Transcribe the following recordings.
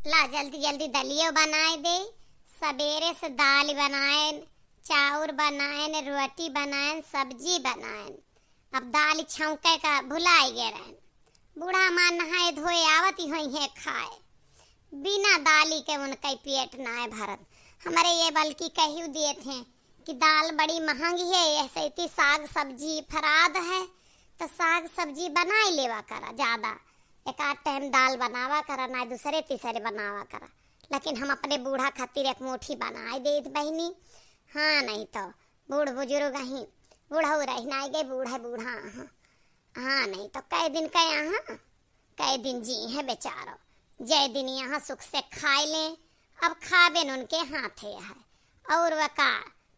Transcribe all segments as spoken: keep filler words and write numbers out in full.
ला जल्दी जल्दी दलियो बनाए दे, सबेरे से दाल बनाएन, चाउर बनाएन, रोटी बनाएन, सब्जी बनाएन। अब दाल छौंके का भुलाए गए रहन। बूढ़ा माँ नहाए धोए आवत ही होइहैं खाए। बिना दाली के उनके पेट नाय भरत। हमरे ये बल्कि कहियो दिए थे कि दाल बड़ी महंगी है, ऐसे इतनी साग सब्जी फराद है, तो साग सब्जी बनाए लेवा करा ज्यादा, एक आध टाइम दाल बनावा करा, ना दूसरे तीसरे बनावा करा। लेकिन हम अपने बूढ़ा खातिर एक मुट्ठी बनाए देत बहिनी। हाँ, नहीं तो बूढ़ बुजुर्ग ही, बूढ़ऊ रही ना गए, बूढ़ा बूढ़ा। हाँ, हाँ, नहीं तो कै दिन के यहाँ, कै दिन जिहैं बेचारो, जै दिन यहाँ सुख से खाए लें। अब खाबेन उनके हाथे है। और वह का,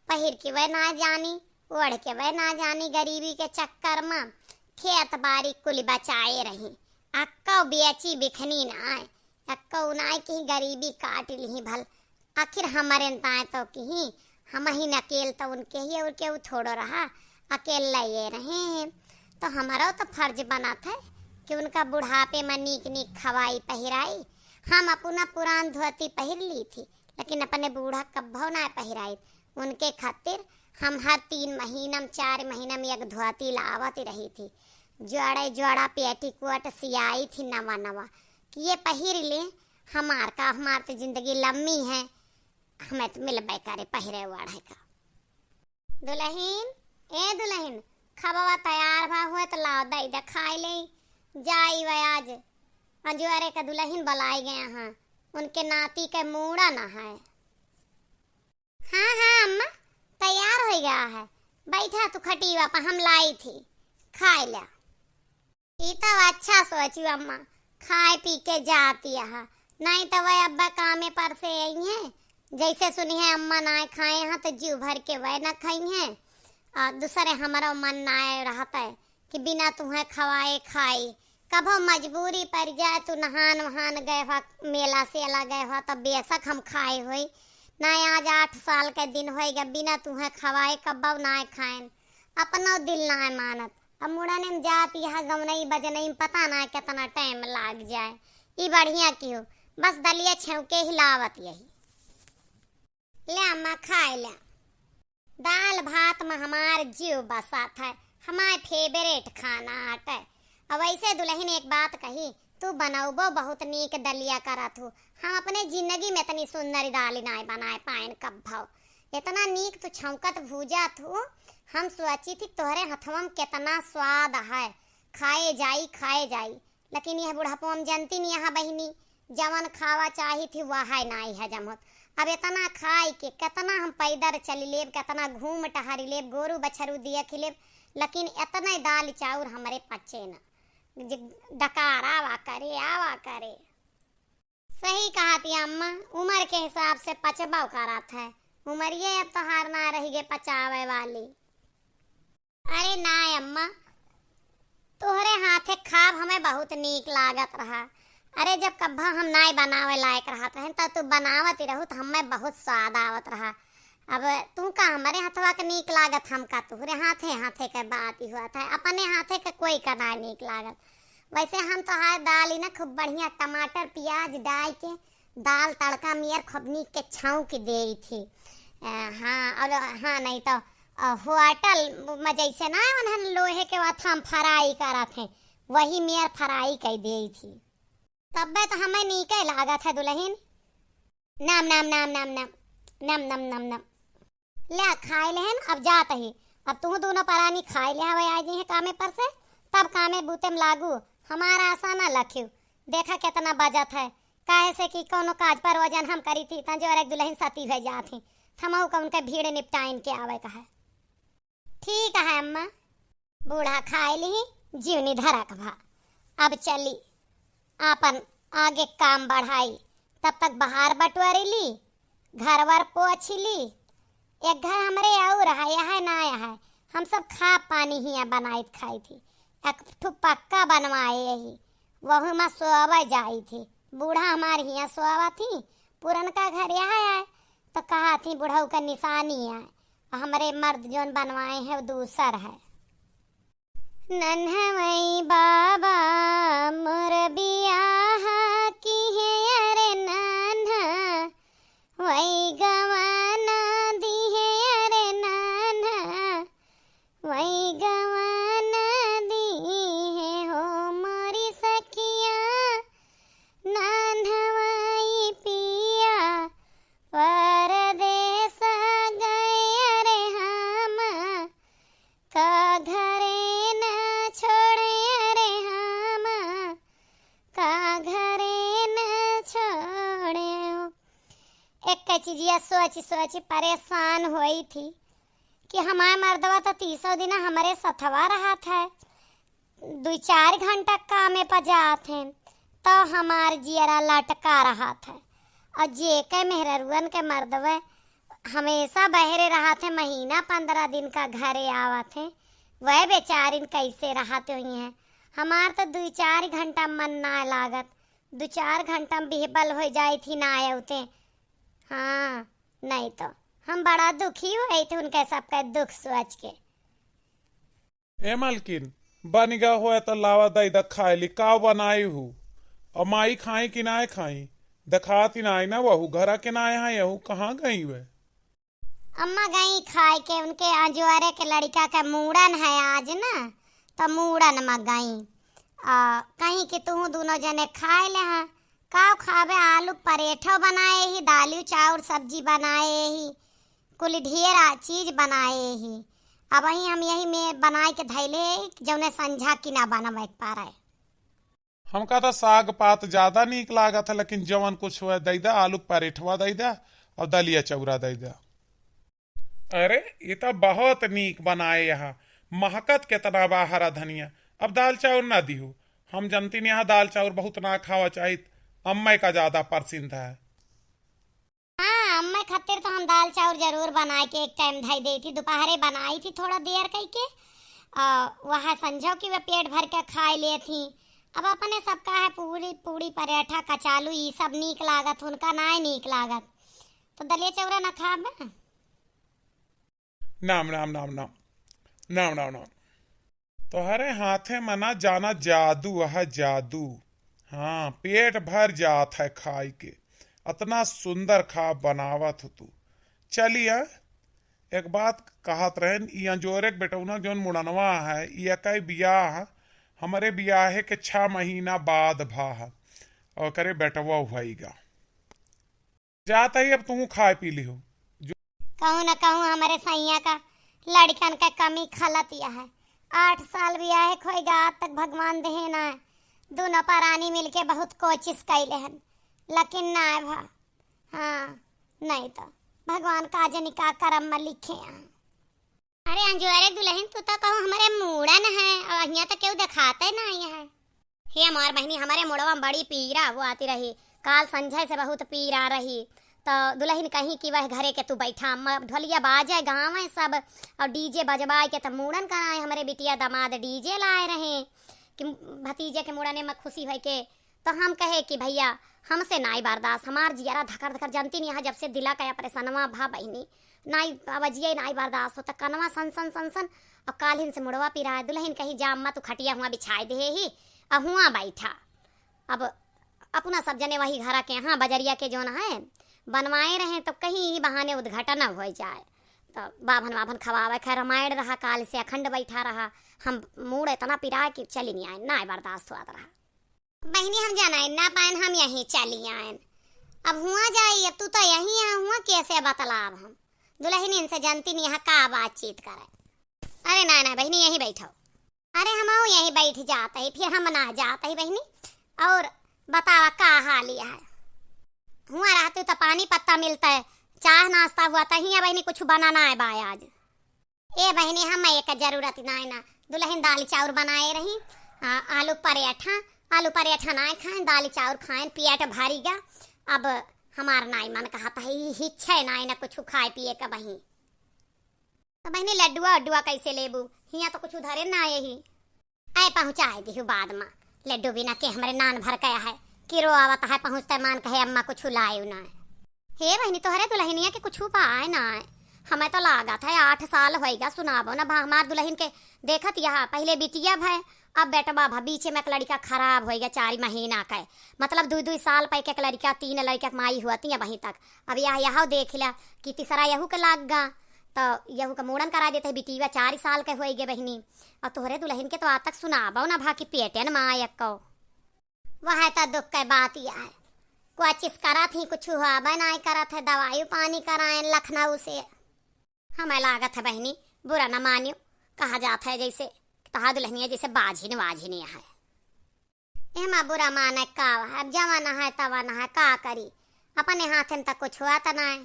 पहिर के वह ना जानी, ओढ़ के वह ना जानी, गरीबी के चक्कर में खेत बारी कुल बचाए रही। अक्को बेची बिखनी ना आए, अक्को उनाए की गरीबी काट लिही भल। आखिर हमरे ताए तो किही, हम ही न अकेल तो उनके ही और केहू थोड़ो रहा, अकेल ये रहे हैं। तो हमारो तो फर्ज बनत है कि उनका बुढ़ापे में नीक नीक खवाई पहिराई। हम अपना पुरान धोती पहिर ली थी, लेकिन अपने बूढ़ा कब्बो ना पहिराई। उनके खातिर हम हर तीन महीना में, चार महीना में एक धोती लावत रही थी। जोड़े जोड़ा पेटीकोट सियाई थी नवा नवा, कि ये पहिर ले, हमार का, हमार तो जिंदगी लम्मी है, हमें तो मिलबे करे पहिरे ओढ़े का। दुलहिन, ए दुलहिन, खबवा तैयार भा हुए तो लाओ दई दे खाए ले। जाई वह आज अंजुअरे का दुलहिन बुलाई गया हाँ, उनके नाती के मूड़ा ना है। हाँ, हाँ अम्मा, तैयार होइ गया है, बैठा तू खटीवा पर, हम लाई थी, खाए ल्या। ई तो अच्छा सोचू अम्मा, खाए पी के जाती है, नहीं तो वह अब्बा कामे पर से आई हैं, जैसे सुनी है अम्मा ना खाए हैं तो जीव भर के वह ना खाई हैं। और दूसरे हमारो मन ना रहता है कि बिना तुहें खवाए खाई। कभो मजबूरी पड़ जाए, तू नहान वहान गए हो, मेला सेला गए हो, तब बेशक हम खाए होई। ना आज आठ साल के दिन होई गए, बिना तुहें खवाए कब्बो ना खाएन। अपनो दिल ना मानत। अब मुड़ने में जात यहाँ गवनई बजनई में पता ना कितना टाइम लाग जाए। ई बढ़िया कियो, बस दलिया छेव के हिलावत यही। ले अम्मा खाए ले। दाल भात में हमार जीव बसात है, हमार फेवरेट खाना आटे। अब वैसे दुलहिन एक बात कही, तू बनौबो बहुत नीक दलिया करत हू, हम अपने जिंदगी में इतनी सुंदर दाल नाय बनाए पाएन कब्भौ। इतना नीक तू छौंकत भूजत हू, हम सोची थी तोहरे हथवा में कितना स्वाद है, खाए जाई, खाए जाई। लेकिन यह बुढ़ापो हम जनती नहीं यहाँ बहिनी, जवन खावा चाही थी वह है नाई हजम होत। अब इतना खाई के कितना हम पैदल चली लेब, कितना घूम टहरी लेब, गोरू बछरू दिया खिलेब, लेकिन इतने दाल चाउर हमरे पचे न। जे डकार आवा करे, आवा करे। सही कहत या अम्मा, उमर के हिसाब से पचबो करत है। उमरिये अब तोहार ना रही गे पचावे वाली। अरे ना अम्मा, तोहरे हाथे खाब हमें बहुत नीक लागत रहा। अरे जब कब्बा हम नाय बनावे लायक रहत रहे, तब तू बनावत ही रहू, तो हमें बहुत स्वाद आवत रहा। अब तू का हमरे हथवा के नीक लागत, हम का तोहरे हाथे, हाथे के बात ही हुआ था, अपने हाथे के कोई का नाय नीक लागत। वैसे हम तो है दाल ही ना खूब बढ़िया टमाटर प्याज डाल के दाल तड़का मियर खूब नीक के छौंक देई थी। अ, हाँ, और हाँ, नहीं तो, अ, होटल में जैसे ना उन्हन लोहे के वथा में फ्राई करत हैं, वही मियर फ्राई कर देई थी। तब्बे तो हमें नीके लागत है दुलहिन। नाम, नाम, नाम, नाम, नाम। नाम, नाम, नाम, नाम। ल्या, खाए लेहन, अब जात ही। अब तू दोनों परानी खाए ले हवे, आ जइहे कामे पर से, तब कामे बूते में लागू। हमारा आशा ना लख्यू। देखा कितना बजत है, काहे से कि कौनो काज परोजन हम करी थी, तंजोर एक दुलहिन सती भे जात ही। थमऊ का उनके भीड़ निपटाइन के आवे का है। ठीक है अम्मा। बूढ़ा खाए ली, जीवनी धरक भा। अब चली, आपन आगे काम बढ़ाई। तब तक बहार बटोरी ली, घर वर पोछ ली। एक घर हमरे और है, यह ना है, हम सब खा पानी हियाँ बनाइत खाई थी। एक ठो पक्का बनवाए यही, वहू में सोवे जाई थी। बूढ़ा हमार हियाँ सोवा थी, पुरनका घर यह है, तो कहा थी बुढ़ऊ का निशानी है, हमरे मर्द जोन बनवाए हैं वो दूसर है। नन्हवई बाबा मोर बियाह किहे, अरे ना चिजिया सोच सोच परेशान होई थी कि हमार मर्दवा तो तीसों दिन हमरे सथवा रहत है, दुई चार घंटा कामे पर जात हैं, तो हमार जियरा लटका रहत है। और जे के मेहररुअन के मर्दवे हमेशा बहरे रहत है, महीना पंद्रह दिन का घरे आवत है, वह बेचारिन कैसे रहत हुई हैं? हमार तो दुई चार घंटा मन ना लागत, दो चार घंटा में बिहबल हो जाई थी ना आउते। हाँ, नहीं तो हम बड़ा दुखी हुई थी उनके सबके दुख सोच के। ए मलकिन, बनिगा होए तो लावा दई दा खाए ली, का बनाई हूँ? और माई खाई कि नाय खाई? देखात ही नाय ना वहू, घरा के नाय है यहू, कहाँ गई वे? अम्मा गई खाए के, उनके अंजुआरे के लड़िका के मूड़न है आज ना, तो मूड़न में गई। आ, कहीं कि तू दोनों जने खाए ले हाँ। का खाबे? आलू परेठो बनाए ही, दाली चाउर सब्जी बनाए ही, कुल ढेर आ चीज बनाए ही। अब वही हम यही में बनाए के धैले ही, जौने संझा की ना बनवे के पारे। हमका तो साग पात ज्यादा नीक लागत है, लेकिन जवन कुछ हुआ दई दा, आलू परेठवा दई दा और दलिया चौरा दई दा। अरे, ये तो बहुत नीक बनाए यहाँ, महकत केतना बा हरा धनिया। अब दाल चाउर ना दिहु, हम जनती नहीं यहाँ दाल चाउर बहुत ना खावा चाहित, अम्मा का ज्यादा पसंद है। हाँ, अम्मा खातिर तो हम दाल चाउर जरूर बनाए के एक टाइम धई देई थी, दोपहरे बनाई थी थोड़ा देर कई के, आ, वह संझो की वे पेट भर के खाए ले थी। अब अपने सबका है पूरी, पूरी पराठा, कचालू, ई सब नीक लागत, उनका नाय नीक लागत, तो दलिया चौरा ना खाबे। नाम, नाम, नाम, नाम। नाम, नाम, नाम। तोहरे हाथे मना जाना जादू है, जादू। हाँ, पेट भर जात है खाई के। अतना सुंदर खा बनावत हो तू। चलिए, एक बात कहत रहेन, ई अंजोरे के बेटौना जौन मुड़नवा है, ई एकै बियाह, हमरे बियाहे के छह महीना बाद भा है। ओकरे बेटवा हुआईगा। जात ही अब तू खाए पी लिहो। कहूँ न कहूँ हमरे सैया का लड़कन के कमी खलत यह है। आठ साल बियाहे खोइगा, आज तक भगवान देहे ना है। दोनों परानी मिलके बहुत कोशिश कैले हन, लेकिन ना भा। हाँ, नहीं तो भगवान का जनी का करम में लिखे हैं। अरे अंजुअरे दुलहिन, तू तो कहूँ हमरे मूड़न है, और हियाँ तो केहू देखाते नाई है। हे हमार बहिनी, हमरे मुड़वा में बड़ी पीरा हुआती रही, काल संझे से बहुत पीरा रही। तो दुलहिन कहीं कि वह घरे के तू बैठा, म-, ढोलिया बाजे गावे सब, और डीजे बजवाए के तब मूड़न कराए। हमरे बिटिया दामाद डीजे लाए रहे कि भतीजे के मूड़ने में खुशी होए के। तो हम कहे कि भैया, हमसे नाई बर्दाश्त, हमार जियरा धकर धकर, जनती नहीं यहाँ जब से दिला के ऑपरेशनवा भा बहिनी, नाई आवाजिया नाई बर्दाश्त होता, कनवा सन सन सन सन। और काल्हिन से मुड़वा पिराए, दुलहिन कहीं जा अम्मा तू खटिया हुआ बिछाए दे ही, और हुआ बैठा। अब अपना सब जने वही घरा के यहाँ बजरिया के जौन है बनवाए रहे, तो कहीं ही बहाने उद्घाटन न हो जाए। तो बाभन बाभन खवावे खाए रामायण रहा, काल से अखंड बैठा रहा। हम मूड़ इतना पिराए कि चली नहीं आए, नाई बर्दाश्त हुआ रहा। बहिनी, हम जाना ना पाएन, हम यहीं चली आएन। अब हुआ जाई, अब तू तो यहीं आ, हुआ कैसे बतलाब हम? दुलहिन इनसे जनती नहीं यहाँ का बातचीत करे। अरे ना ना बहिनी, यहीं बैठो। अरे हम आओ यहीं बैठ जात ही, फिर हम ना जात ही बहिनी। और बतावा का हाल है? हुआ रहतू तो पानी पत्ता मिलता है, चाह नाश्ता हुआ तो हियाँ बहिनी कुछ बनाना है बा आज। ए बहिनी, हम एक जरूरत नाय ना, दुलहिन दाल चाउर बनाए रही, आ, आलू परेठा, आलू परेठा नाय खाएन, दाल चाउर खाएन, पेट भरी गा। अब हमार नाय मन कहत है, ई हिच्छे नाय ना कुछ खाए पिए का बहिन। तो बहिनी, लड्डुआ उड्डुआ कैसे लेबू? हियाँ तो कुछ धरे ना यही। आए पहुँचाए दिहु बाद मा। लड्डू बिना के हमरे नान भर गया है। किरो आवत है पहुँचते मान कहे अम्मा कुछ लाए ना। हे बहिनी, तोहरे दुलहिनिया के कुछ पाए ना है। हमें तो लागत है आठ साल होइगा सुनाबो ना भा हमार दुलहिन के। देखत यहाँ पहले बिटिया भय, अब बेटवा भा। बीच में एक लड़का खराब होइगा चार महीना का, मतलब दो दो साल पे एक लड़का, तीन लड़का के माई हुआ थी अबहीं तक। अब यह यह देख ला कि तीसरा यहू के लाग गा। तो यहू का मूड़न करा देते, बिटिया चार साल के होइगे बहिनी। और तोहरे दुलहिन के तो आज तक सुनाबो ना भा कि पेटे न माँ एक्को। वह तो दुख के बात ही आए, कोशिश करत ही, कुछ हुआ नाय करत है, दवाई पानी कराएन लखनऊ से। हमें लागत है बहिनी, बुरा न मानियो, कहा जात है जैसे तहा दुलहिनिया जैसे बाझिन वाझिन है। एमा बुरा माने का है, अब जवन है तवन है, का करी? अपने हाथन तक कुछ हुआ त नाय।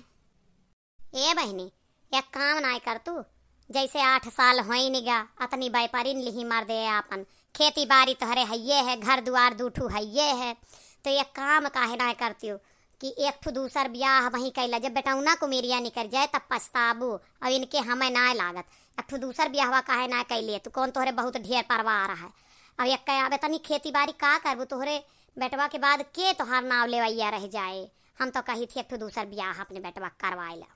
ए बहिनी, एक काम नाय कर तू, जैसे आठ साल होइनिगा, अतनी व्यापारिन लिही मर दे आपन, खेती बारी तोहरे हइये है, घर दुआर दू ठू हइये है, तो एक काम काहे नाय करतियो कि एक ठू दूसर बियाह वहीं कैला, जब बेटौना क उमिरिया निकर जाए तब पछताबू, और इनके हमें नाय लागत, एक ठू दूसर बियाहवा काहे नाय कैले, तू कौन तोहरे बहुत ढेर परिवार है, अब एक अब तनी खेती बारी का करबू, तोहरे बेटवा के बाद के तोहार नाव लेवैया रह जाए। हम तो कही थी एक ठू दूसर बियाह अपने बेटवा करवाए ला।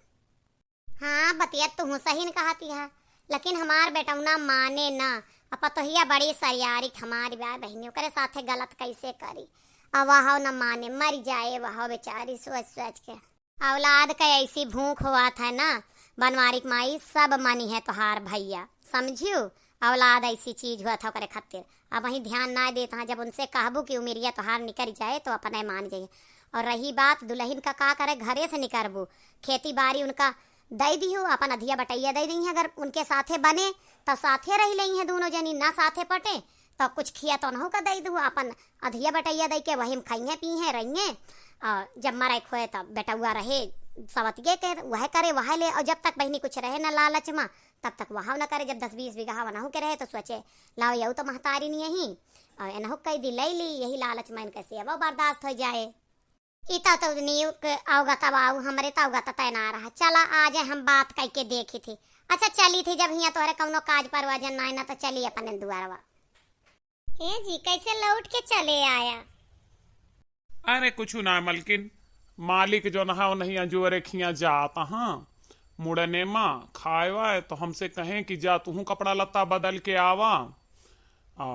हाँ, बतिया तुहूँ सही न कहती है, लेकिन हमार बेटौना माने ना। अब पतोहिया बड़ी सरियारी हमारी बा बहिनी, ओकरे साथे गलत कैसे करी? अब वह न माने, मर जाए वह बेचारी सोच सोच के। औलाद के ऐसी भूख होत है ना, बनवारी के माई, सब मनी है तोहार भैया, समझियो? औलाद ऐसी चीज होत है ओकरे खातिर। अब वहीं ध्यान ना देत हाँ, जब उनसे कहबू कि उमिरिया तोहार निकल जाए तो अपने मान जाइए। और रही बात दुल्हन का, का करे, घरे से निकरबू, खेती बारी उनका दे दिहू, अपन अधिया बटैया दे दीही, अगर उनके साथे बने तो साथे रह लेइहें दोनों जनी, ना साथे पटे तो कुछ खिया तो उनहू का दे दू, अपन अधिया बटैया दे के वही में खइहें पीहें रहिहें, और जब मरे खोए तब बेटौआ रहे सवतिये के, वह करे वह ले, और जब तक बहिनी कुछ रहे ना लालच में तब तक वह न करे। जब दस बीस बीघा वनहू के रहे तो सोचे लाओ यहू तो महतारी नहीं यही, और एनहू कह दी ले ली, यही लालच में इनके सेवा बर्दाश्त हो जाए। ई तो, तो नीक अवगत बाऊ, हमरे तो अवगत तय ना रहा। चला, आज हम बात कइके देखी थी। अच्छा, चली थी, जब हियाँ तोहरे कौनो काज परवाजन नाय ना, तो चली अपने दुआरवा। ए जी, कैसे लौट के चले आया? अरे, कुछ ना मलकिन, मालिक जो नहा नहीं अंजोरे खिया जात हाँ, मुड़ने मा खाए वाए, तो हमसे कहें कि जा, तुहूँ कपड़ा लत्ता बदल के आवा। आ,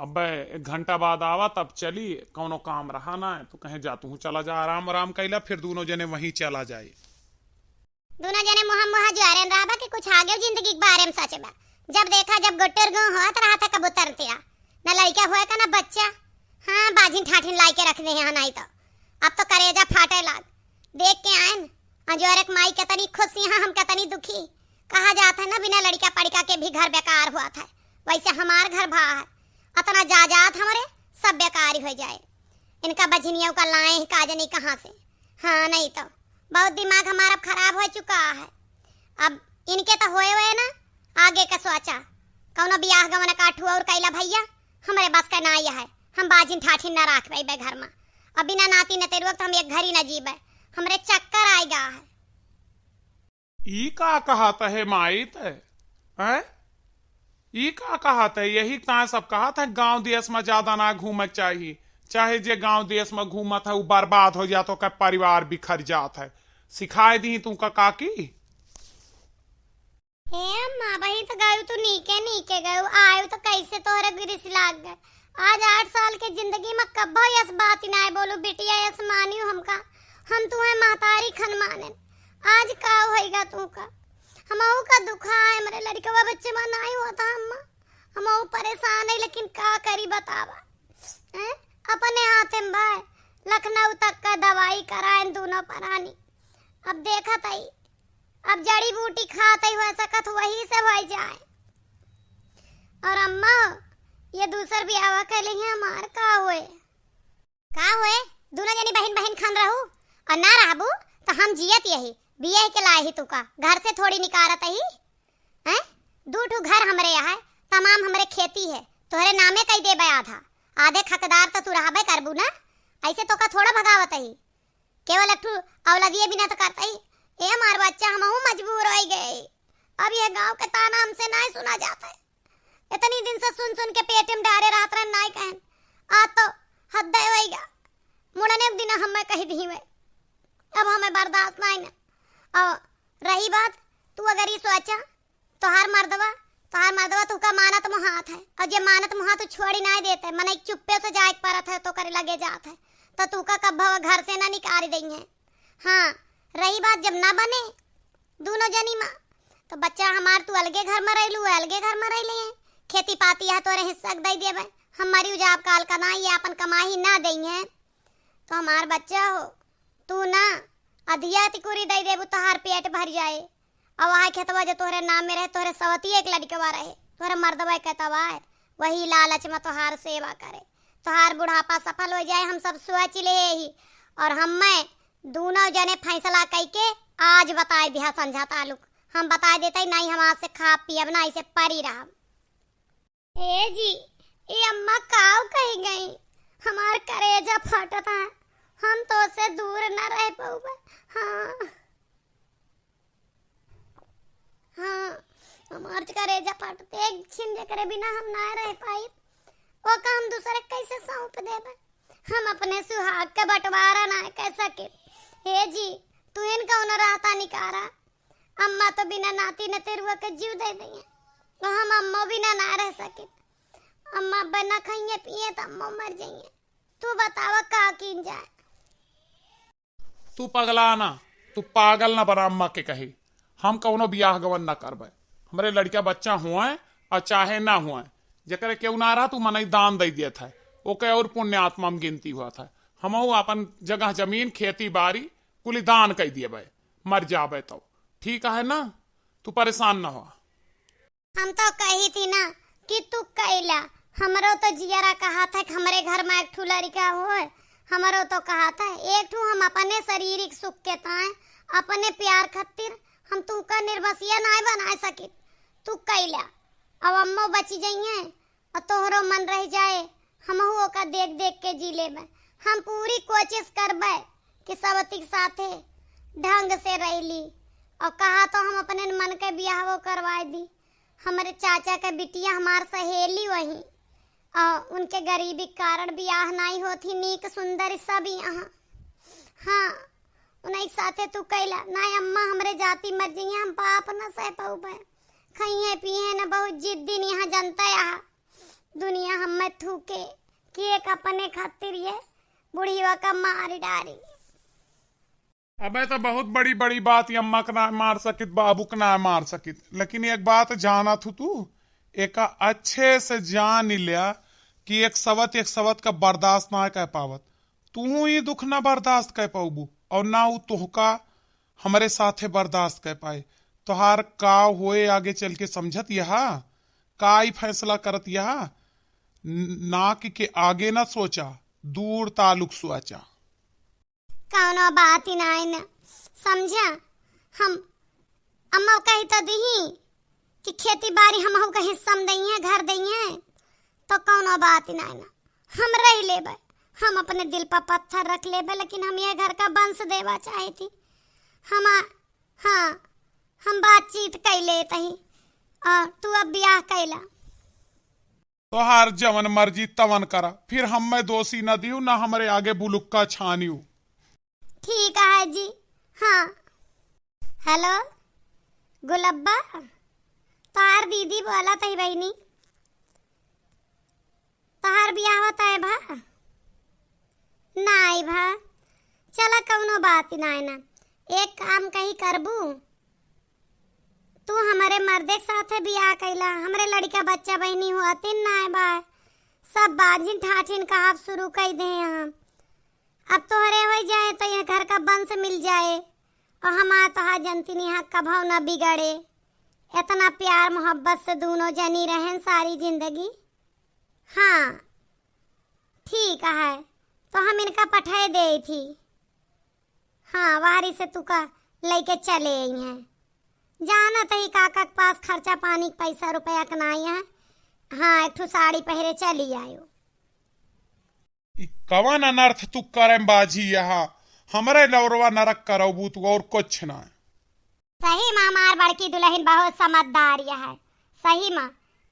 अबे एक घंटा बाद आवा, तब चली, कौनो काम रहा ना है, तो कहें, "जा, तू चला जा, आराम, आराम कैला, फिर दोनों जने वहीं चला जाए।" दोनों जने मुँह मुँह जुआरे रहबा कि कुछ आगे जिंदगी के बारे में सोचबा। जब देखा, जब गुट्टर गो होत रहा था कबूतर तिरा, न लड़का होए का, न बच्चा। हाँ, बाझिन ठाठिन लाई के रख दे हैं, नहीं तो अब तो करेजा फाटे लाग। देख के आयन, अजोरक माई के तनी खुशी, हाँ, हम के तनी दुखी। कहा जात है ना, बिना लड़का पड़का के भी घर बेकार हुआ था, वैसे हमार घर भा है। अतना जायदाद हमरे सब बेकार हो जाए। इनका बझनिया का लाए ही का जनी कहाँ से। हाँ, नहीं तो बहुत दिमाग हमारा खराब हो चुका है। अब इनके तो होए हुए ना, आगे का सोचा। कौनो बियाह गवन काठू और कैला भैया, हमरे बस का ना यह है। हम बाझिन ठाठिन ना राख पाइबे घर में। अब बिना नाती नतेरुआ के तो हम एक घड़ी ना जीबे। हमरे चक्कर आएगा है। ई का कहत है माई ते? हैं? ई का कहत है? यही ताय सब कहत है गांव देश में ज्यादा ना घूमे के चाही। चाहे जे गांव देश में घूमत है, उ बर्बाद हो जात, ओकर परिवार बिखर जात है। सिखाए दी तू का काकी? हे अम्मा, वही तो गयू तू नीके नीके गयू, आयु तो कैसे तोहरे गिरिस लाग गए। आज आठ साल के जिंदगी में कब्बो यस बात ना बोलू, बिटिया यस मानियो हमका, हम तुम्हें महतारी खन मानेन। आज का होइगा तू का? हमहू का दुखा है, हमरे लड़कवा बच्चे में नाई होता अम्मा, हमहू परेशान है, लेकिन का करी बतावा, हैं? अपने हाथे में भाई लखनऊ तक का दवाई कराएन दोनों परानी। अब देखत आई, अब जड़ी बूटी खात आई, हो सकत वही से हो जाए। और अम्मा, ये दूसर बियाह कर ली है, हमार का होए? का होए? दोनों जनी बहिन बहिन खन रहू और ना रहबू तो हम जियत यही बियाह के लाए ही तू का घर से थोड़ी निकारत ही। हैं? दू ठू घर हमरे यहाँ है, तमाम हमरे खेती है, तोहरे नामे कई देबे आधा, आधे हकदार तो तू रहबे करबू ना, ऐसे तो का थोड़ा भगावत ही। केवल एक ठू औलादिये बिना तो करता ही। ए हमार बच्चा, हमहू मजबूर हो गए, अब यह गांव के ताना हमसे नहीं सुना जाता है। इतनी दिन से सुन सुन के पेट में डारे रहत रहन, नाई कहन। आज तो हद होइगा। मुड़ने के दिन हमें कही दी हुए, अब हमें बर्दाश्त नहीं ना। और रही बात, तू अगर ये सोचा, तोहार मर्दवा, तोहार मर्दवा तू का मानत मुहात है, और जे मानत मुहात तू छोड़ी नहीं देते, मने चुप्पे से जाए के परत है, तो करे लगे जात है, तो तू का कब घर से ना निकाल देंगे। हाँ, रही बात जब ना बने, दोनों जनी माँ, तो बच्चा हमार तू अलगे घर में रह लू, अलगे घर में रह लिए। खेती पाती है तोरे हिस्सा के दे देबे, हमारी उजाब काल का ना, ये अपन कमाई ना देंगे। तो हमार बच्चा हो, तू ना अधिया तिकुरी दे देबू, तोहार पेट भर जाए। अब वह खेतवा जो तोहरे नाम में रहे, तोहरे सवती एक लड़कवा रहे, तोहरे मर्दवा के तवा है, वही लालच में तोहार सेवा करे, तोहार बुढ़ापा सफल हो जाए, हम सब सोच ले ही। और हमें दूनौ जने फैसला कइके आज बताइ दिहा संझा तालुक। हम बताइ देतै, नाहीं हम आज से खाब पियब ना, ऐसे परी रहब। ए जी, ए अम्मा काउ कहि गई, हमार करेजा फटत है, हम तोसे दूर न रह पउबे। हाँ, हाँ, हमार करेजा फटत, एक छिन जेकरे बिना हम ना रह पाइब, ओका हम दूसरे के कैसे सौंप देबे? हम अपने सुहाग के बंटवारा ना कर सके। हे जी, तू इन कौनो रास्ता निकारा। अम्मा तो बिना नाती नतेरुआ के जीव दे दइहैं, तो हम अम्मो बिना ना रह सके। अम्मा अब ना खइहैं पिए तो अम्मो मर जइहैं। तू बतावा का कीन जाए? तू पगला ना, तू पागल ना बना अम्मा के कही। हम कौनो बियाह गवन ना करबे। हमरे लड़का बच्चा हुए और चाहे ना हुए, जेकरे केहू ना रहा, तू मनई दान दे दियत है, ओके और पुण्य आत्मा में गिनती हुआ था। हमहू अपन जगह जमीन, खेती बाड़ी कुली दान कइ दियबे, मर जाबे तो। ठीक है ना, तू परेशान ना हो। हम तो कही थी ना कि तू कैला, हमरो तो जियरा कहा था कि हमरे घर में एक ठू लड़का होए, हमरो तो कहा था एक ठू। हम अपने शारीरिक सुख के ताए, अपने प्यार खातिर हम तुमका निर्बसिया नाय बनाए सकित। तू कैला, अब अम्मो बची जइहैं और तोहरो मन रह जाए, हमहू ओका देख देख के जी लेबे। हम पूरी कोशिश करबे कि सवती के साथे ढंग से रह ली, और कहा तो हम अपने मन के बियाह वो करवाए दी। हमरे चाचा के बिटिया हमार सहेली वही, और उनके गरीबी के कारण बियाह नाई होत ही, नीक सुंदर सब यहाँ। हाँ, उन्हीं के साथे तू कैला। नाई अम्मा, हमरे जाति मर जइहैं, हम पाप न सह पउबे। खइहैं पिहैं न, बहुत जिद्दी यहाँ जनता यहाँ। दुनिया हमें थूके कि एक अपने खातिर ये बुढ़िया का मार डारी। अबे तो बहुत बड़ी बड़ी बात, ये अम्मा के ना मार सकित, बाबू के ना मार सकित, लेकिन एक बात जानत हू तू, एका अच्छे से जान लिया कि एक सवत एक सवत का बर्दाश्त ना कर पावत। तूहू ई दुख ना बर्दाश्त कर पाउबू और ना ऊ तोहका हमरे साथे बर्दाश्त कर पाए। तोहार का होए आगे चल के समझत यहा, का ई फैसला करत यहा? न-, नाक के आगे ना सोचा, दूर तालुक सोचा। कौनो बात ही नाई न समझा। हम अम्मा कही तो दीही कि खेती बाड़ी हमहू के हिस्सा में दइहैं, घर दइहैं, तो कौनो बात ही नाई न, हम रह लेबे। हम अपने दिल पर पत्थर रख लेबे, लेकिन हम ये घर का वंश देवा चाहे थी। हम, हाँ, हम बातचीत कइ लेत ही, और तू अब बियाह कैला। तोहार जवन मर्जी तवन करा, फिर हम्मे दोषी न दियो, न हमरे आगे बुलुक्का छानियो। ठीक है जी। हाँ। हेलो गुलब्बा, तोहार दीदी बोलत ही बहिनी, तोहार बियाह तय भा? नाई भा। चला, कौनो बात ही नाई ना। एक काम कही करबू, तू हमरे मर्दे के साथे बियाह कैला, हमरे लड़का बच्चा बहिनी हुआ तीन नाय बा, सब बाझिन ठाठिन कहब शुरू कइ दे हम। अब तोहरे होइ जाए तो यह घर का वंश मिल जाए, और हमार तोहार जनतिन यहाँ कभौ न बिगड़े। इतना प्यार मोहब्बत से दूनों जनी रहन सारी जिंदगी। हाँ, ठीक है, तो हम इनका पठाए दे थी। हाँ, वारी से तुका लइके चले अइहैं। जानत ही काका के पास खर्चा पानी के पैसा रुपया के नाई है। हाँ, एक ठो साड़ी पहिरे चली आयो। ई कवन अनर्थ तू करम बाझी यहाँ? हमरे लौरवा नरक करबू तू, और कुछ ना। सही मा हमार बड़की दुलहिन बहुत समझदार है, सही मा।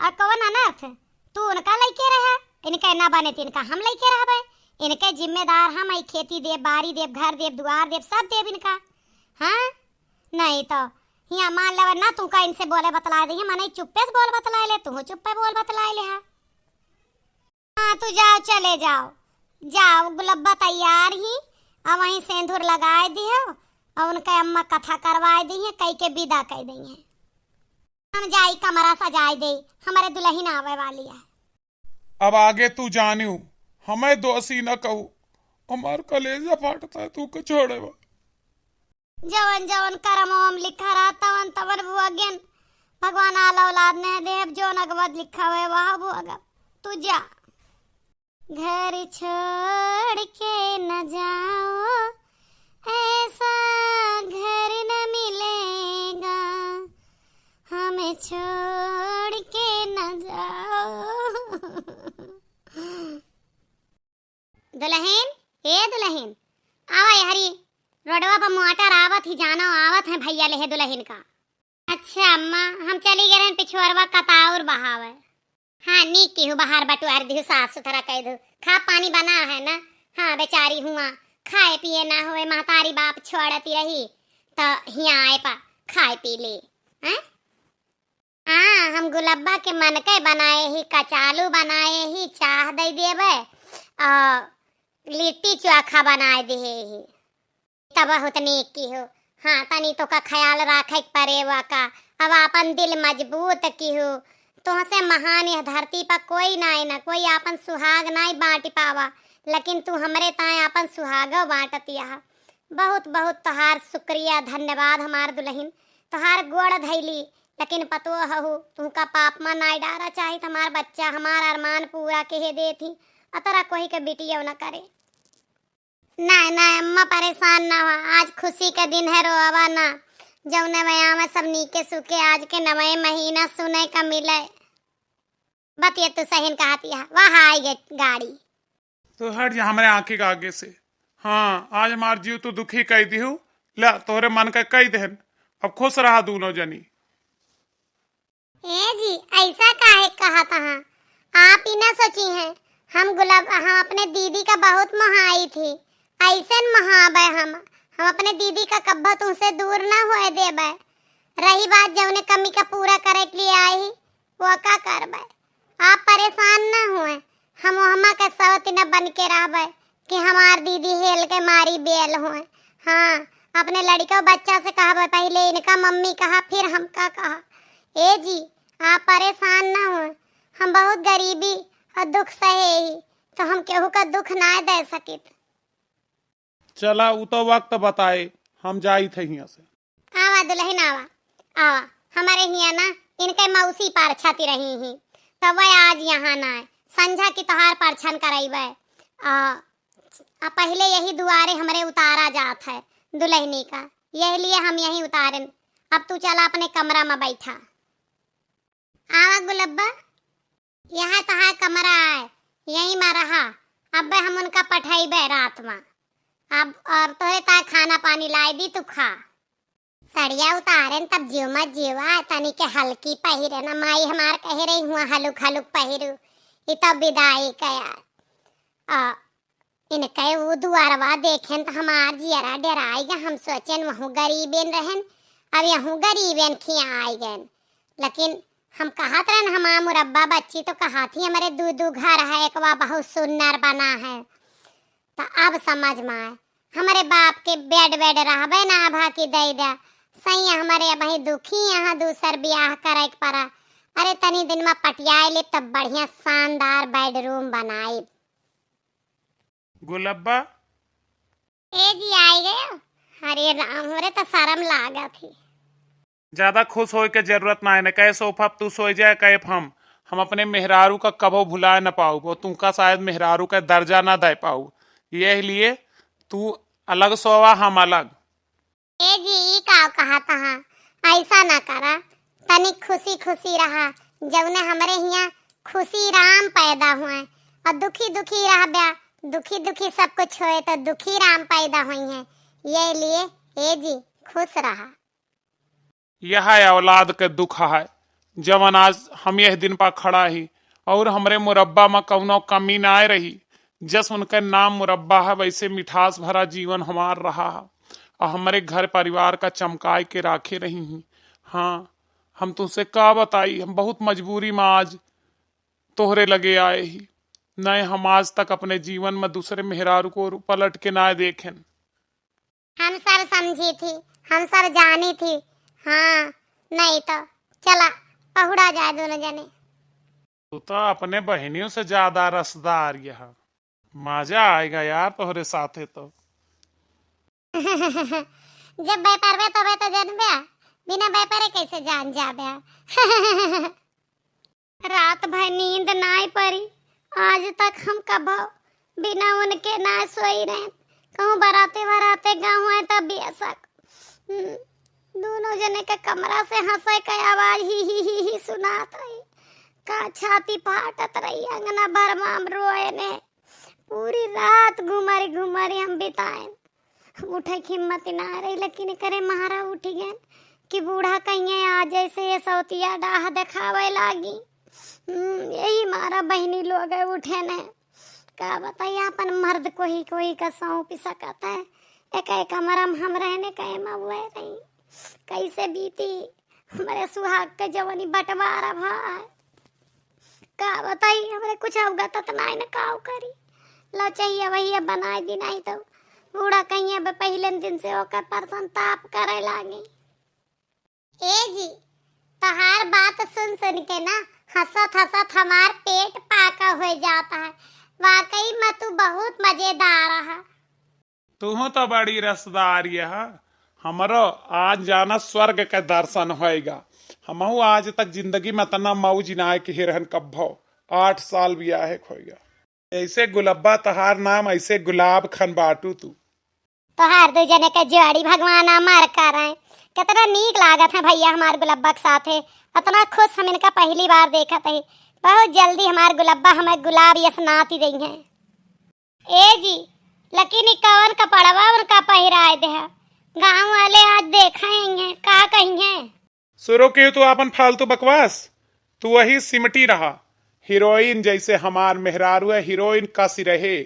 और कवन अनर्थ? तू उनका लइके रहा, इनके ना बने त इनका हम लइके रहबे। इनके जिम्मेदार हम हई, खेती देब, बारी देब, घर देब, दुआर देब, सब देब इनका। हाँ, नहीं तो हियाँ मान लेवे ना, तू का इनसे बोले बतलाए दे, मने चुप्पे से बोल बतलाए ले, तू चुप्पे बोल बतलाए ले हा। हाँ, तू जाओ, चले जाओ, जाओ, गुलब्बा तैयार ही, अब वहीं सेंधुर लगाए दिहो, और उनके अम्मा कथा करवाए दी है, कई के विदा कर दी है। हम जाई, कमरा सजाए दे, हमारे दुलहिन आवे वाली है। अब आगे तू जानियो, हमें दोषी न कहू, हमार कलेजा फाटता है तू के छोड़े बा। जवन जवन करमवा में लिखा रहा तवन तवन भोगेन। भगवान आला औलाद नहीं देब, जौन अगवत लिखा हुए वह भोगब। तू जा। घर छोड़ के न जाओ, दुलहिन, ए दुलहिन, आवा यहरी, रोडवा पर मोटर आवत ही, जानो आवत है भइया लेहे दुलहिन का। अच्छा अम्मा, हम चली गए रहन पिछुअरवा कताउर बहावे। हाँ, नीक किहू, बहार बटुआर दिहू, साफ सुथरा कइ दिहू। खा पानी बना है ना? हाँ, बेचारी हुआ, खाए पिए ना होए, महतारी बाप छोड़ती रही, त हियाँ आए पा खाए पी ले। हैं? हाँ, हम गुलब्बा के मनके बनाए ही, कचालू बनाए ही, चाह दइ देबे, और लिट्टी चोखा बनाए दिहे ही। तब बहुत नीक किहू। हाँ, तनी तोका ख्याल राखे के परे वा का। अब आपन दिल मजबूत किहू। तोहसे महान यह धरती पर कोई नाई ना, कोई आपन सुहाग नाई बाँटि पावा, लेकिन तू हमरे ताए आपन सुहागो बाँटत यहा। बहुत बहुत तोहार शुक्रिया, धन्यवाद हमार दुलहिन। तोहार गोड़ धइली, लेकिन पतोह हऊ, तुहका पाप मा नाई डारा चाहित। हमार बच्चा, हमार अरमान पूरा केहे देत ही, अतरा कोई के बिटियो न करे। नाय, नाय अम्मा, परेशान ना हुआ, आज खुशी के दिन है, रोवा ना। जौने बयां में सब नीके सुखे, आज के नवे महीना सुने का मिले। बतिया तू सहीन कहत यह, वाह आई गई गाड़ी। तू हट जा हमरे आँखी के आगे से। हाँ, आज हमार जीव तू दुखी कइ दिहू। ला, तोहरे मन के कइ देहन। अब खुश रहा दूनों जनी। ए जी, ऐसा काहे कहत हैं? आप ही ना सोची हैं, हम गुलाब, हम अपने दीदी का बहुत मोहाई थी, ऐसे न मोहाबे हम, हम अपने दीदी का कब्बो तुमसे दूर ना होए देबे। रही बात जौने कमी का पूरा करे के लिए आई ही, वो का करबे? आप परेशान ना हुए, हम ओहमा के सवतिना बन के रहबे कि हमार दीदी हेल के मारी बेल हुए। हाँ, अपने लड़िका बच्चा से कहबे, पहिले इनका मम्मी कहा, फिर हमका कहा। ए जी, आप परेशान ना हुए, हम बहुत गरीबी और दुख सहे ही, तो हम केहू का दुख ना दे सकित। चला, उ तो वक्त बताए, हम जाइत है हियाँ से। आवा दुलहिन, आवा, आवा। हमरे हियाँ ना इनके मौसी परछती रही ही, तब वह आज यहाँ ना आए। संझा की तोहार परछन करइबे। आ, आ पहिले यही दुआरे हमरे उतारा जात है दुलहिनी का, यही लिए हम यहीं उतारेन। अब तू चला अपने कमरा में बैठा। आवा गुलब्बा, यह तोहार कमरा आए, यहीं मा रहा। अब्बे हम उनका पठइबे रात मा। अब और तोहरे ताए खाना पानी लाए दी, तू खा। सड़िया उतारेन तब जीव मा जीवा, तनी के हल्की पहिरे ना। माई हमार कहे रही हुआ हलुक हलुक पहिरू, ई तब विदाई का यार। आ, इनके ऊ दुआरवा देखेन त हमार जियरा डेराइगा। हम सोचेन वहू गरीबेन रहेन, अब यहू गरीबेन खिया आइगेन। लेकिन हम कहत रहेन हमार मुरब्बा बच्ची तो कहत ही हमरे दू दू घर है, एक वा बहुत सुन्नर बना है। त अब समझ मा आए, हमरे बाप के बेड वेड रहबे ना अभा की दे दे। सैया हमरे अबही दुखी यहाँ दूसर बियाह करे के परा। अरे तनी दिन मा पटियाए ले तब बढ़िया शानदार बेडरूम बनाइब। गुलब्बा। ए जी, आई गयो? अरे राम, हमरे तो शर्म लागत ही। ज्यादा खुश होए के जरूरत ना है, न कहे सोफा पे तू सोए जाए, कहे हम, हम अपने मेहरारू का कबो भुलाए न पाऊ, वो तुमका शायद मेहरारू का दर्जा ना दे पाऊ, यह लिए तू अलग सोवा, हम अलग। ए जी, ई का कहा तहा? ऐसा ना करा, तनी खुशी खुशी रहा। जौने हमरे हियाँ खुशी राम पैदा हुए और दुखी दुखी रहब्या, दुखी दुखी सब कुछ होए तो दुखी राम पैदा हुई हैं। ये लिए ए जी, खुश रहा। यह औलाद के दुख है, जवन आज हम यह दिन पा खड़ा ही और हमरे मुरब्बा मा कौनो कमी ना रही। जस उनके नाम मुरब्बा है, वैसे मिठास भरा जीवन हमार रहा है और हमरे घर परिवार का चमकाए के राखे रही ही। हाँ, हम तुमसे का बताई, हम बहुत मजबूरी मा आज तोहरे लगे आए ही। नए हम आज तक अपने जीवन मा दूसरे मेहरारू को पलट के ना देखेन। हम सब समझी थी, हम सब जानी थी। हाँ, नहीं तो चला पहुड़ा जाए दोनों जने। तू तो अपने बहनियों से ज्यादा रसदार यह। मजा आएगा यार तोहरे साथे तो। जब व्यापार में तबे तो जानबे, बिना व्यापारे कैसे जान जाबे? रात भर नींद नाय परी। आज तक हम कबो बिना उनके ना सोई रहे। कहूँ बराते बराते गाँव आए तब बेशक, हम्म, दोनों जने के कमरा से हंसे के आवाज ही, ही, ही, ही सुनात रही। का छाती फाटत रही, अंगना भर मा हम रोए ने। पूरी रात घुमरी घुमरी हम बिताएन। उठे के हिम्मत ना रही, लेकिन करे महारा उठ गए कि बूढ़ा कहिए आ जैसे ये सौतिया डाह देखावे लागी। हम्म, यही मारा बहिनी लोग उठे ने। का बताई, अपन मर्द कोही कोही का सौंप सकत है। एक, एक कमरा में हम रहने कहे मउए रही। कैसे बीती हमरे सुहाग के जवानी बंटवारा भाई। का बताई, हमरे कुछ अवगत त नाई न काव करी। लो चाहिए वही अब बनाए दी, नाई तो बूढ़ा कहिए अब पहिले दिन से ओकर परसंताप करे लागी। ए जी, तोहार बात सुन सुन के ना हंसत हंसत हमार पेट पाका हो जाता है। वाकई में तू बहुत मजेदार है। तुहूँ तो बड़ी रसदार यह। हमरो आज जाना स्वर्ग के दर्शन होएगा। हमहू आज तक जिंदगी में इतना मौज ना किहे रहन कब्भो। आठ साल बियाहे के होएगा। ऐसे गुलब्बा तोहार नाम, ऐसे गुलाब खन बाटू तू। तोहार दू जने के जोड़ी भगवान अमर करे। कितना नीक लागत है भैया हमार गुलब्बा के साथे। इतना खुश हम इनका पहली बार देखत है। बहुत जल्दी हमार गुलब्बा हमें गुलाब यस नाती देइहैं। ए जी, लेकिन ई कवन कपड़वा उनका पहिराए देहा? गाँव वाले आज देखा हैं, का कहिए? शुरू कियो तू आपन फालतू बकवास। तू वही सिमटी रहा। हीरोइन जैसे हमार मेहरारू है, हीरोइन कसी रहे।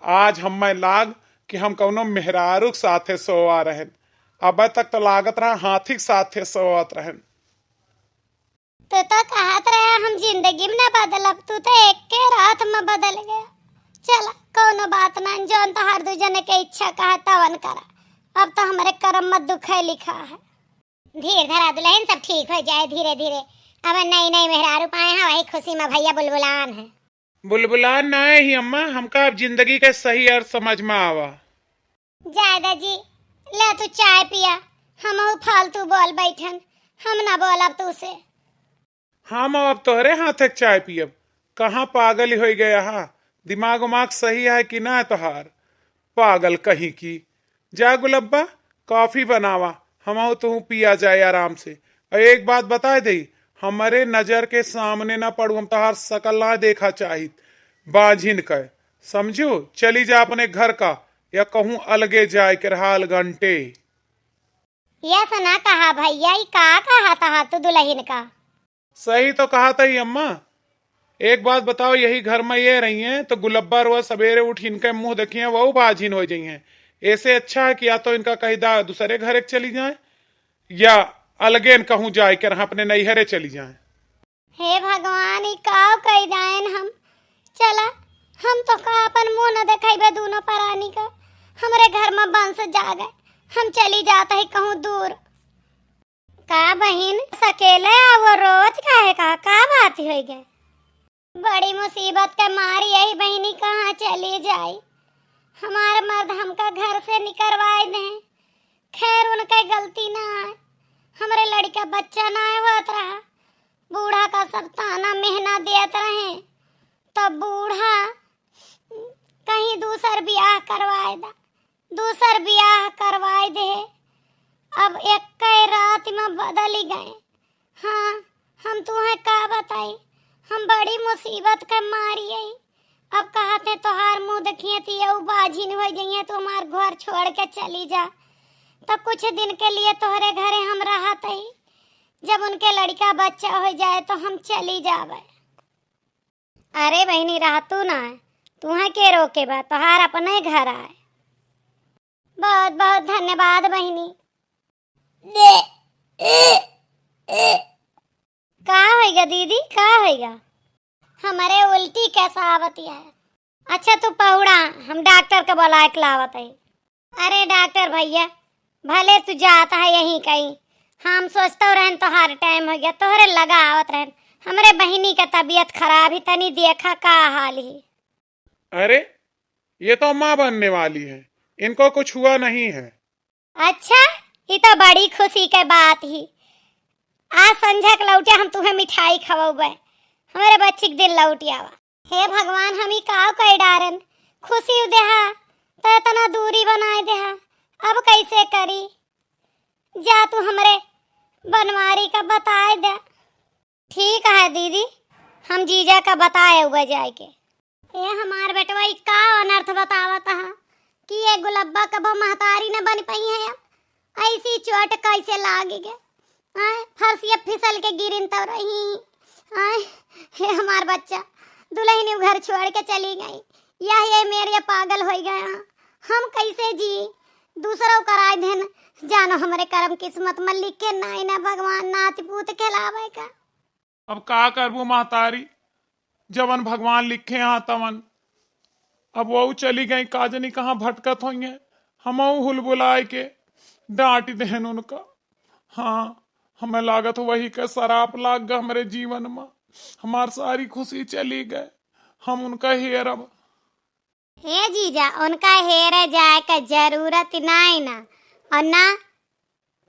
आज हमें लाग कि हम कौनो मेहरारू के साथे सोवा रहन। अब तक तो लागत रहा हाथी के साथे सोवत रहन। तू तो कहत रहे हम जिंदगी में ना बदलब, तू तो एक के रात में बदल गया। चला, कौनो बात ना, जौन तोहार दू जने के इच्छा कहे तवन करा। अब तो हमरे करम में दुखे लिखा है। धीर धरा दुल्हन, सब ठीक हो जाए धीरे धीरे। अब नई नई मेहरारू पाए हैं, वही खुशी में भैया बुलबुलान है। बुलबुलान ना है ही अम्मा, हमका अब जिंदगी के सही अर्थ समझ में आवा। जायदा जी, ले तू चाय पिया, हमहू फालतू बोल बैठन, हम ना बोलब तू से। हम अब तोहरे हाथे के चाय पियब। कहाँ पागल होइ गया हा? दिमाग उमाग सही है कि ना तोहार? पागल कहीं की। जा गुलब्बा, कॉफी बनावा, हमहू तुहू पिया जाए आराम से। और एक बात बताए दई, हमरे नजर के सामने ना पड़ू, हम तोहार शकल ना देखा चाहित। बाझिन कहे, समझू? चली जा अपने घर का, या कहूँ अलगे जाए के रहा अलगंटे। यस ना कहा भैया, ई का कहा तहा तू दुल्हन का? सही तो कहा तही अम्मा। एक बात बताओ, यही घर में ये रही हैं तो गुलब्बा रोज सवेरे उठ इनके मुंह देखिए, वहू बाझिन हो जाई हैं। ऐसे अच्छा है कि या तो इनका कही दा दूसरे घर एक चली जाए, या अलगे न कहूँ जाए के रहा अपने नैहरे चली जाए। हे भगवान, ई काव कई जाएन हम? चला, हम तो का अपन मुंह न देखाइबे दूनो परानी का। हमरे घर में बंस जागे, हम चली जात ही कहूँ दूर। का बहिन, अकेले आ वो रोवत काहे का? का बात होइ गए? बड़ी मुसीबत के मारी यही बहिनी कहाँ चली जाई। हमार मर्द हमका घर से निकरवाए दें। खैर, उनके गलती ना आए, हमरे लड़का बच्चा ना होत रहा। बूढ़ा का सब ताना मेहना देत रहे, तब बूढ़ा कहीं दूसर बियाह करवाए दा, दूसर बियाह करवाए दे। अब एक रात में बदल ही गए। हाँ, हम तुहें का बताई, हम बड़ी मुसीबत के मारी आई। अब कहत हैं तोहार मुंह देखिए तो यऊ बाझिन हो जाइए, तू हमार घर छोड़ के चली जा, तो कुछ दिन के लिए तोहरे घरे हम रहत ही। जब उनके लड़का बच्चा हो जाए तो हम चली जावे। अरे बहिनी, रहतू ना, तुहें के रोके बा, तोहार अपने घर आए। बहुत बहुत धन्यवाद बहिनी। का होइगा दीदी, का होइगा? हमरे उल्टी कैसा आवत है। अच्छा तू पहुड़ा, हम डॉक्टर के बुलाए के लावत है। अरे डॉक्टर भैया, भले तू जात है यहीं कहीं, हम सोचते रहन तोहार टाइम हो गया, तोहरे लगा आवत रहन। हमरे बहिनी का तबीयत खराब ही, तनी देखा का हाल ही। अरे, ये तो माँ बनने वाली है, इनको कुछ हुआ नहीं है। अच्छा, ये तो बड़ी खुशी के बात ही। आज संझा के लौटे हम तुम्हें मिठाई खवाऊबे, हमारे बच्ची के दिन लौट आवा। हे भगवान, हम ही काव कई डारन, खुशी देहा तो इतना दूरी बनाए देहा, अब कैसे करी? जा तू हमरे बनवारी का बताए दे। ठीक है दीदी, हम जीजा का बताए हुए जाए के। ए हमार बेटवा, ई का अनर्थ बतावत ह कि ये गुलब्बा कबो महतारी न बन पइहैं। अब ऐसी चोट कैसे लागी गे? आय, फरसिया फिसल के गिरिन तब रही। आय, हे हमार बच्चा, दुलहिन उ घर छोड़ के चली गई। यह ये मेरे पागल होइ गया। हम कैसे जी? दूसरो कराय देन। जानो हमरे करम किस्मत में लिखे नाई ना भगवान नाती पूत खेलावे का। अब का करबू महतारी, जवन भगवान लिखे हाँ तवन। अब वहू चली गई, का जनी कहाँ भटकत होइहैं। हमहू हुलबुलाए के डाँटि देहन उनका। हाँ, हमें लागत वही के सराप लाग गा हमरे जीवन मा। हमार सारी खुसी चली गए, हम उनका हेरब। हे जीजा, उनका हेरे जाए क जरूरत नाई ना, और ना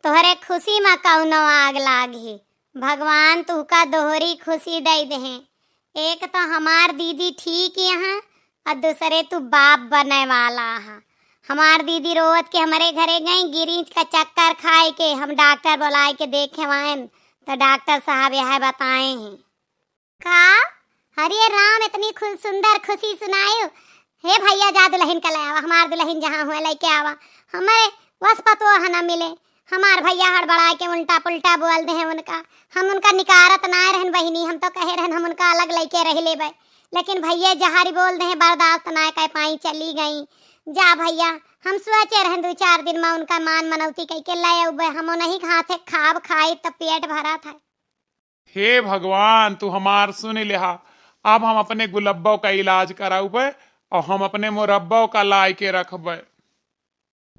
तोहरे खुसी मा कउनो आग लागी। भगवान तुहका दोहरी खुसी दइ देहें। एक तो हमार दीदी ठीक यहाँ, और दूसरे तू बाप बने वाला हा। हमार दीदी रोवत के हमरे घरे गई, गिरिंच का चक्कर खाए के हम डॉक्टर बोलाए के देखे वाएन, तो डॉक्टर साहब यह बताए हैं। का? हरे राम, इतनी खु-, सुंदर खुसी सुनायो। हे भइया, जा दुलहिन का ले आवा, हमार दुलहिन जहाँ हुए लइके आवा। हमरे वस पतोह न मिले। हमार भइया हड़बड़ाए के उल्टा पुल्टा बोल देहें उनका। हम उनका निकारत नाय रहन बहिनी, हम तो कहे रहन हम उनका अलग लइके रह लेबे। लेकिन भइया जहरी बोल देहें, बर्दाश्त नाय कर पाई, चली गई। जा भइया, हम सोचे रहन दो चार दिन मा उनका मान मनौती कइके ले अउबे। हम नहीं खाते, खाब खाई तो पेट भरत है। हे भगवान, तू हमार सुनि लिहा। अब हम अपने गुलब्बो का इलाज कराउबे और हम अपने मुरब्बो का लाइके रखबे।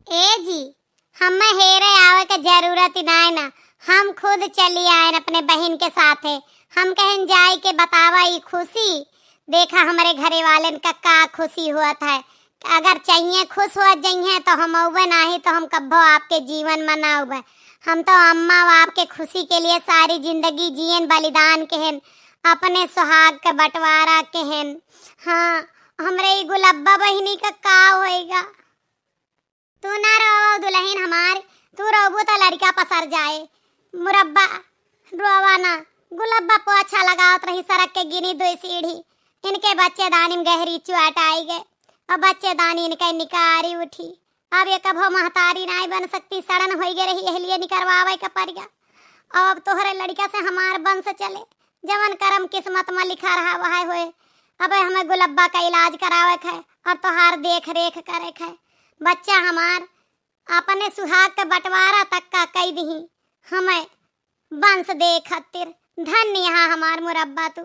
ए जी, हमें हेरे आवे के जरूरत ही नाय ना, हम खुद चली आएन अपने बहिन के साथे। हम कहन जाइके बतावा ई खुसी, देखा हमरे घरे वालेन का का खुसी होत है। अगर चाहिए खुस होइ जइहें तो हम अउबे, नाहीं तो हम कब्बो आपके जीवन मा ना अउबे। हम तो अम्मा बाप के खुसी के लिए सारी जिंदगी जिएन, बलिदान केहेन, अपने सुहाग के बंटवारा केहेन। हाँ, हमरे ई गुलब्बा बहिनी का का होइगा? तू ना रोवो दुलहिन हमार, तू रोबू तो लड़का पसर जाए। मुरब्बा रोवा ना, गुलब्बा पोछा लगावत रही सरक के गिनी दुई सीढ़ी। इनके बच्चेदानी में गहरी चोट आई गए और बच्चेदानी इनके निकारी उठी। अब ये कभो महतारी नाय बन सकती, सड़न होई गए रही, यह लिए निकरवावे का परिया। अब तोहरे लड़का से हमार वंश चले, जवन करम किस्मत में लिखा रहा वह होए। अब हमें गुलब्बा का इलाज करावे के है और तोहार देख रेख करे के है। बच्चा हमार अपने सुहाग के बंटवारा तक का कई दिही, हमें वंश दे खातिर। धन्य यहाँ हमार मुरब्बा तू।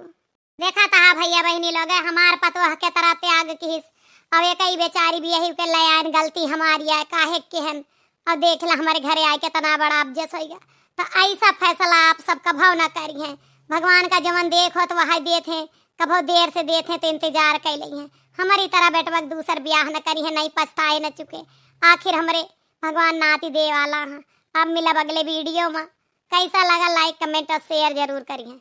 देखा तहा भइया बहिनी लोग, हमार पतोह के तरह त्याग किहिस। अब एक ही बेचारी बियही के ले आयन, गलती हमारी है, काहे के हन। अब देख ला हमरे घरे आए कितना बड़ा अपजस होइगा। तो ऐसा फैसला आप सब कभो ना करिहें। भगवान का जवन देख होत वह देत हैं, कभो देर से देत हैं तो इंतजार कर लेइहें। हमारी तरह बेटवा के दूसर ब्याह न करिहें, नहीं पछताए न चुके। आखिर हमरे भगवान नाती दे वाला हैं। अब मिलब अगले वीडियो में। कैसा लगा, like, comment और share जरूर करिहें।